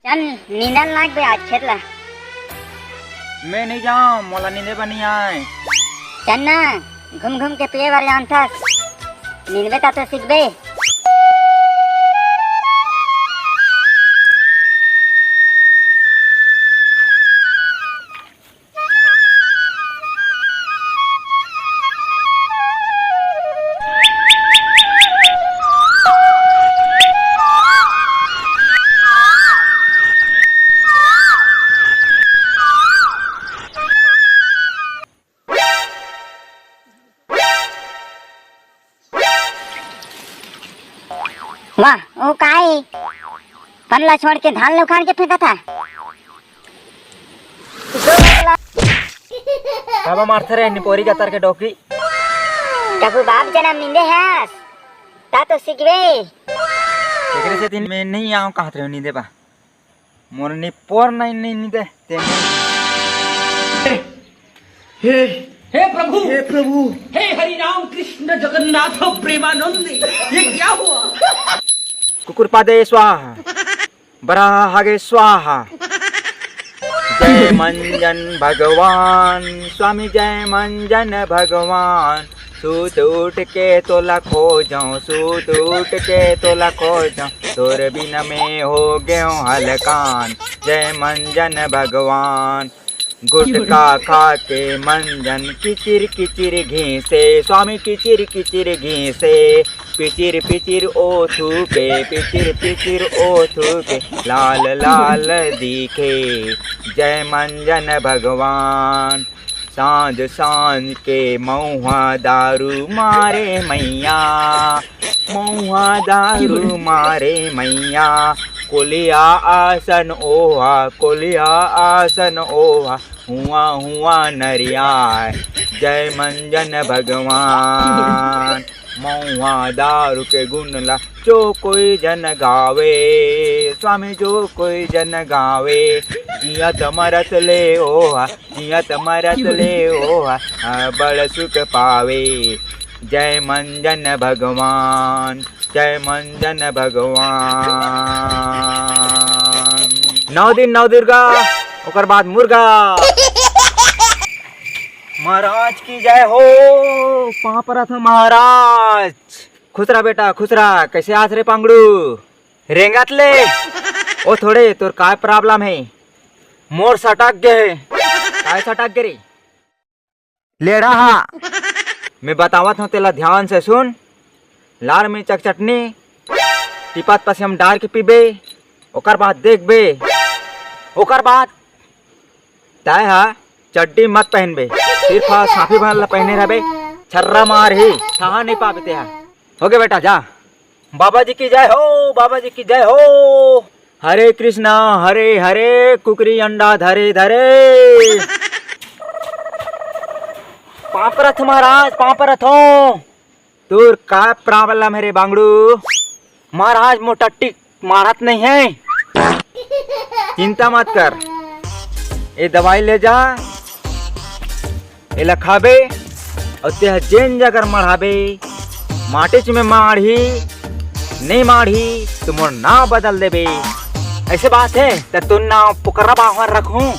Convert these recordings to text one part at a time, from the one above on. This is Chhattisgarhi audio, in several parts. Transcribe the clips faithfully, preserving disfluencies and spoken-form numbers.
चल, नींदन लाग बे आज खेत ला। मैं नहीं जाऊं, मोला नींदे बर नहीं आए। चल ना, घूम घूम के पिए बर जानथस, नींदबे ता तो सीखबे। वाह, वो का हे? पन ला छोड़ के धान ला उखाड़ के फेंकत हे। काबर मारथे रे निपोरी गतर के डोकरी? कभू बाप जनम नींदे हस, ता तो सीखबे। एकरे सेती मैं नहीं आऊं कहत रहेंव नींदे बर। मोर निपोर नहीं, नहीं, नहीं दे, ते हे, हे प्रभु, हे प्रभु। हे हरि राम कृष्ण जगन्नाथ प्रेमानंद, ये क्या हुआ? कुकुर पादे स्वाहा, बराह हागे स्वाहा। जय मंजन भगवान, स्वामी जय मंजन भगवान। सूत उठ के तोला खोजौं, सूत उठ के तोला खोजौं, तोर बिना मैं हो गेंव हलकान। जय मंजन भगवान। गुटखा खा के मंजन किचिर किचिर घीसे, स्वामी किचिर किचिर घीसे। पिचिर पिचिर ओ थूके, पिचिर पिचिर ओ थूके, लाल लाल दिखे। जय मंजन भगवान। सांझ सांझ के मउहा दारू मारे मइया, मउहा दारू मारे मइया। कोलिया आसन ओहा, कोलिया आसन ओहा, हुआ हुआ नरियाय। जय मंजन भगवान। मउहा दारू के गुन ला जो कोई जन गावे, स्वामी जो कोई जन गावे। जियत मरत ले ओहा, जियत मरत ले ओहा, बड़ सुख पावे। जय मंजन भगवान, जय मंजन भगवान। नौ दिन नौ दुर्गा, ओकर बाद मुर्गा। महाराज की जय हो, पाँव परत हँव महाराज। खुश रह बेटा, खुश रह। कैसे आस रे पांगड़ू? रेंगत ले। ओ थोड़े, तोर काय problem हे? मोर सटक गे हे। काय सटक गे रे? लेड़ा हा। मैं बतावत हँव, तेला ध्यान से सुन। लाल मिर्चा के चटनी, टिपत पसियम डार के पीबे, ओकर बाद देखबे, ओकर बाद तैं हा चड्डी मत पहनबे, सिर्फ हा साफी भर ला पहने रहबे, छर्रा मारही, ठहा नहीं पाबे तेहा। होगे बेटा, जा। बाबा जी की जय हो, बाबा जी की जय हो। हरे कृष्णा, हरे हरे, कुकरी अंडा धरे धरे। पाँव परत हँव महाराज, पाँव परत हँव। तोर का problem हे रे बांगड़ू? महाराज मोर टट्टी मारत नहीं हे। चिंता मत कर, ये दवाई ले जा, एला खाबे अउ तेहा जेन जगह मढ़ाबे, माटीच में माढ़ही, नहीं माढ़ही तो मोर नाव बदल देबे। ऐसे बात हे त तोर नाव पोकरा बाहर रखहूँ।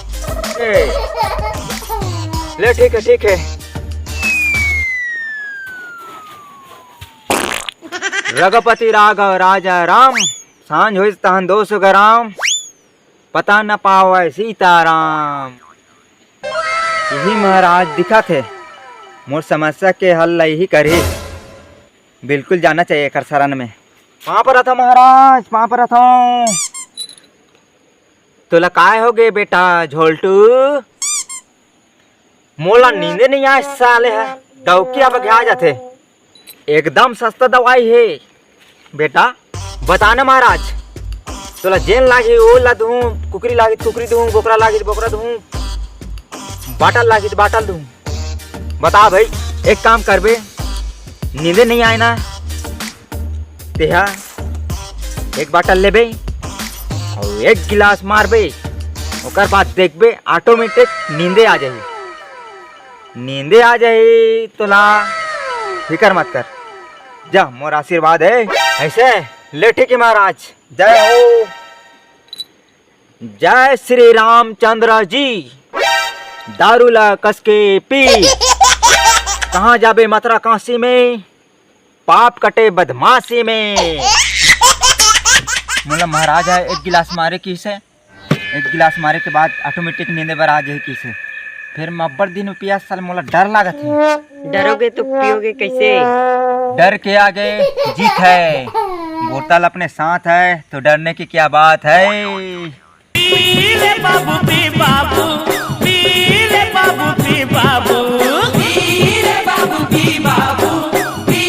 ए, ले ठीक हे, ठीक हे। रघुपति राघव राजा राम, सांझ होइस तहन दो सौ ग्राम, पता न पावय सीताराम। इही महाराज दिखत हे, मोर समस्या के हल ला इही करही। बिल्कुल जाना चाहिए एकर शरण में। पाँव परत हँव महाराज, पाँव परत हँव। तोला काय होगे बेटा झोलटू? मोला नींदे नहीं आय साले ह, डौकी अब घा जाथे। एकदम सस्ता दवाई हे बेटा, बता ना महाराज, तोला जेन लागही ओ ला दूँ, कुकरी लागही त कुकरी दूँ, बोकरा लागही त बोकरा दूँ, बाटल लागही त बाटल दूँ। बता भाई, एक काम करबे, नींदे नहीं आय ना, तेहा एक बाटल लेबे अउ एक गिलास मारबे, ओकर बाद देखबे automatic नींदे आ जाही, नींदे आ जाही तोला, फिकर मत कर, जा मोर आशीर्वाद हे। ऐसे ले ठीक हे महाराज, जय हो। जय श्री रामचंद्र जी। दारू ला कसके पी। कहाँ जाबे मथुरा काशी में, पाप कटे बदमाशी में। मोला महाराज ह एक गिलास मारे किसे, एक गिलास मारे के बाद ऑटोमेटिक नींदे बर आ जाही किसे। फिर मैं अब्बड़ दिन पिया, साल मोला डर लागत हे। डरोगे तो पियोगे कैसे? डर के आगे जीत है। बोतल अपने साथ है तो डरने की क्या बात है। पी रे बाबू, पी बाबू, पी रे बाबू, पी बाबू। पी रे बाबू, पी बाबू, पी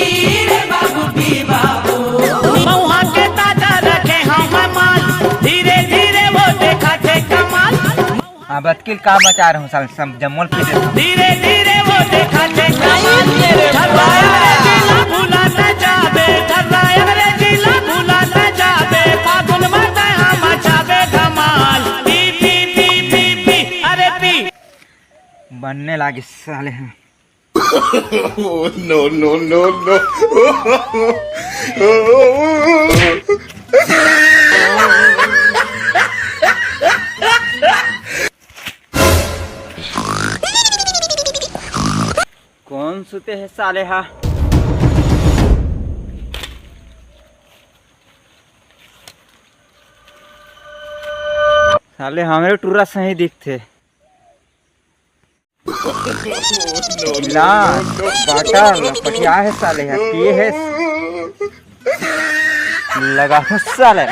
रे बाबू, पी बाबू। महुआ के ताजा रखे हँव मैं माल, धीरे धीरे वो देखाथे कमाल। अब अतकिल का मचा रहे हँव, साल सब जम्मो ल पी देथँव। धीरे धीरे वो देखाथे कमाल। ढर्रा अंग्रेजी ला भुला न जाबे, ढर्रा अंग्रेजी ला भुला न जाबे, फागुन में तैं हा मचाबे धमाल। पी, पी, पी, पी, पी, अरे पी। बनने लागे साले ह। Oh, no, no, no, no। कोन सुते हे साले हा? साले हमरे टूरा सही दिखथे। गिलास, बॉटल, पटिया हे साले हा, पिए हे। लगा तो साले।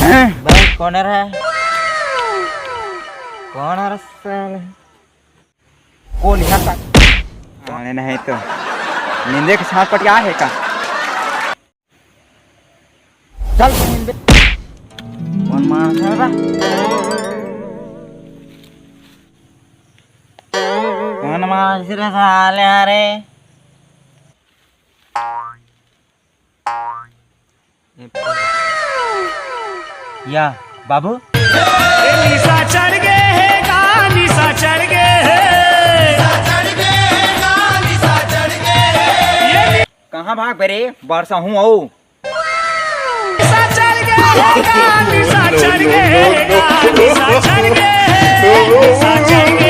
हैं? भाई, कौन है? कौन है साले? कौन है साले? आने नहीं तो। निंदे के साथ पटिया हे का? चल, निंदे। कौन मार है बा? कौन मार से रे साले, अरे? या बाबू। ए निशा चढ़ गे हे गा, निशा चढ़ गे हे। कहाँ भाग बे रे, बरसा हूँ अउ। निशा चढ़ गे हे गा, निशा चढ़ गे हे गा, निशा चढ़ गे हे, निशा चढ़ गे